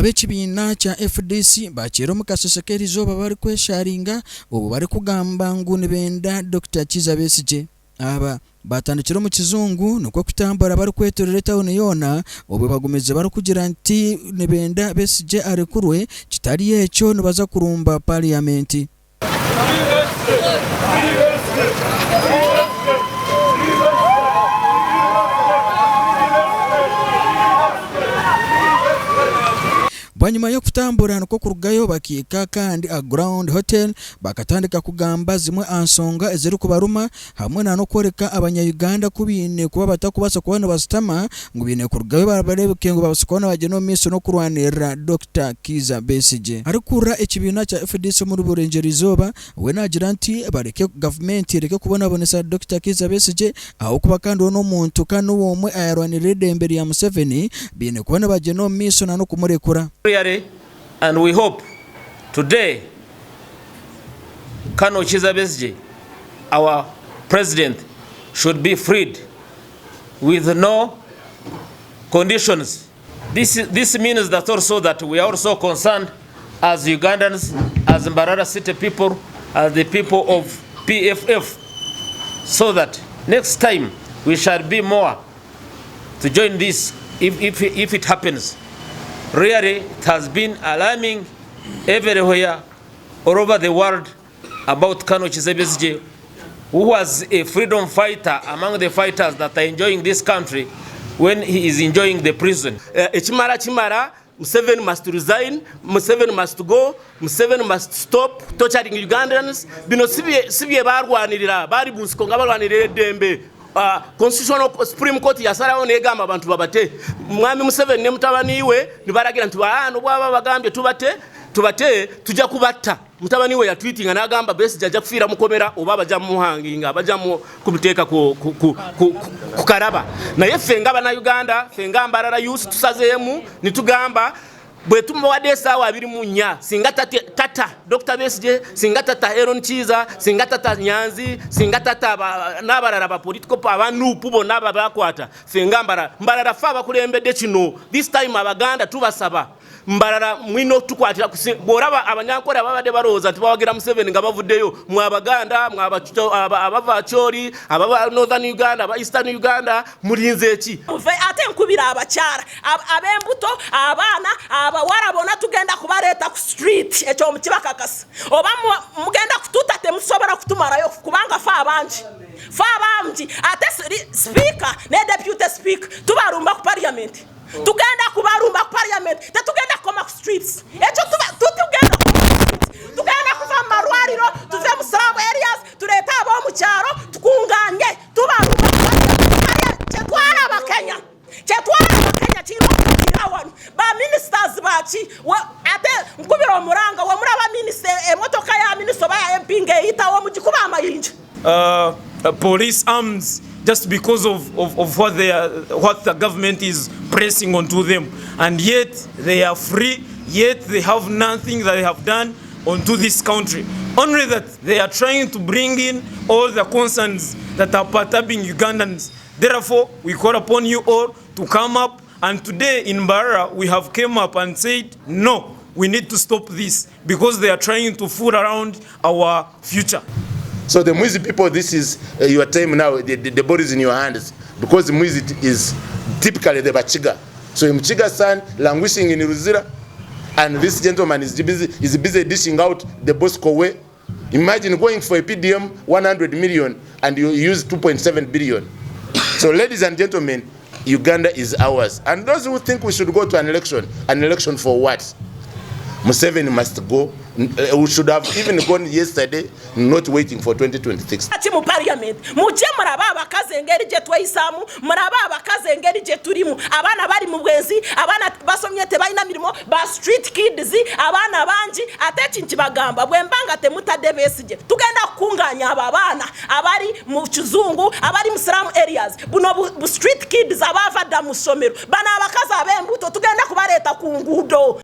Ab'ekibiina kya FDC bakiire omu kasheeshe k'erizooba barikwesharinga obwo barikugamba ngu nibenda Dokita Kizza Besigye. Aba baatandikire omu kizungu nikwo kutambura barikwetorora etawuni yoona obwo bagumize barikugira nti nibenda Besigye arekurwe kitari ekyo nibaza kurumba Parliament. Bwanyima y'okutambura nikwo kurugayo bakihika kandi aha Ground Hotel bakatandika kugamba zimwe aha nshonga ezirikubaruma hamwe na n'okworeka abanya Uganda ku baine kuba batakubaasa kuba nibashutama ngu baine kurugayo bareebeke ngu babaase kuba nibagyenda omu maisho n'okurwanirira Dokita Kiiza Besigye. Arikukurira ekibiina kya FDC omuri Burengyerwa Izooba we naagira nti bareke gavumenti ereke kubonabonesa Dokita Kiiza Besigye ahabw'okuba kandi we n'omuntu kandi niwe omwe ayarwanirira eidembe rya Museveni baine kuba nibagyenda omu maisho na n'okumurekura. Really and we hope today Colonel Kiiza Besigye our president should be freed with no conditions. This, this means that also that we are also concerned as Ugandans, as Mbarara city people, as the people of PFF, so that next time we shall be more to join this if, if, if it happens. Really, it has been alarming everywhere all over the world about Colonel Kizza Besigye, who was a freedom fighter among the fighters that are enjoying this country when he is enjoying the prison. Ekimara kimara, Museveni must resign, Museveni must go, Museveni must stop torturing Ugandans. Bino si bye barwanirira, bari mu nsiko nga barwanirira eddembe. Constitutional Supreme Court yasalawo negamba abantu babate. Mwami Museveni ne mutabani we nibaragira nti n'obu baba bagambye tubate, tubate tujja kubatta. Mutabani we yatwitinga n'agamba Besigye ajja kufiira mukomera oba bajja mumuhanginga bajja kumuteeka ku, ku, ku, ku, ku karaba. Naye ffe nga Bannayuganda, ffe nga Mbarara youth tusazeemu nitugamba bwe tumuwadde esaawa 24 singa tata Dr. Besigye, singa tata Aaron Kiiza, singa tata Nyanzi, singa tata n'abalala ba political aba NUP bonna ababakwata, ffe nga Mbarara, Mbarara ffe abakulembedde kino. This time Abaganda tubasaba Mbarara mwine okutukwatira bw'oraba Abanyankore ababadde balowooza nti bawagira Museveni nga bavuddeyo, mwe Abaganda, mwe abava Acholi, abava Northern Uganda, aba Eastern Uganda, mulinze ki? Muve ate nkubira abakyara ab'embuto, abaana, abawara bona tugenda kubareeta ku street ekyo mukibakakasa. Oba mugenda kututa temusobora kutumarayo kubanga fe abangi fe abangi ate sipiika ne deputy sipiika tubarumba ku parliament. Tugenda kubarumba ku parliament, tetugenda kukoma ku streets. Ekyo tutugenda kukoma ku streets. Tugenda kuva mu marwariro, tuve mu slum areas, tureete ab'omu kyaro tukunganye tubarumba ku parliament. Kyetwaraba Kenya, kyetwaraba Kenya kiine okuhikirira wanu. Ba ministers baki ate nkubira omuranga wemuraba minisita emotoka ya minisita oba ya MP ng'eyitawo mugikube amayinja. Police arms just because of, of, of what, they are, what the government is pressing onto them and yet they are free yet they have nothing that they have done onto this country only that they are trying to bring in all the concerns that are perturbing Ugandans therefore we call upon you all to come up and today in Mbarara we have came up and said no we need to stop this because they are trying to fool around our future. So the Mwizi people, this is your time now, the ball is in your hands, because Mwizi is typically the Bachiga. So Mchiga son languishing in Luzira, and this gentleman is busy dishing out the Bosco way. Imagine going for a PDM 100 million and you use 2.7 billion. So ladies and gentlemen, Uganda is ours. And those who think we should go to an election, an election for what? Museveni must go. We should have even gone yesterday, not waiting for 2026. Ki mu parliament mujye muraba abakazi engeri gye tweyisamu, murabe abakazi engeri gye turimu, abaana bari mu bwenzi, abaana basomye tebalina mirimo, ba street kids, abaana bangi. Ate eki nkibagamba bwemba nga temutadde Besigye, tugenda kukunganya abo abaana abari mu kizungu, abari mu slum areas, buno bu street kids abaava dda mu ssomero, bano abakazi ab'embuto tugenda kubareeta ku nguudo.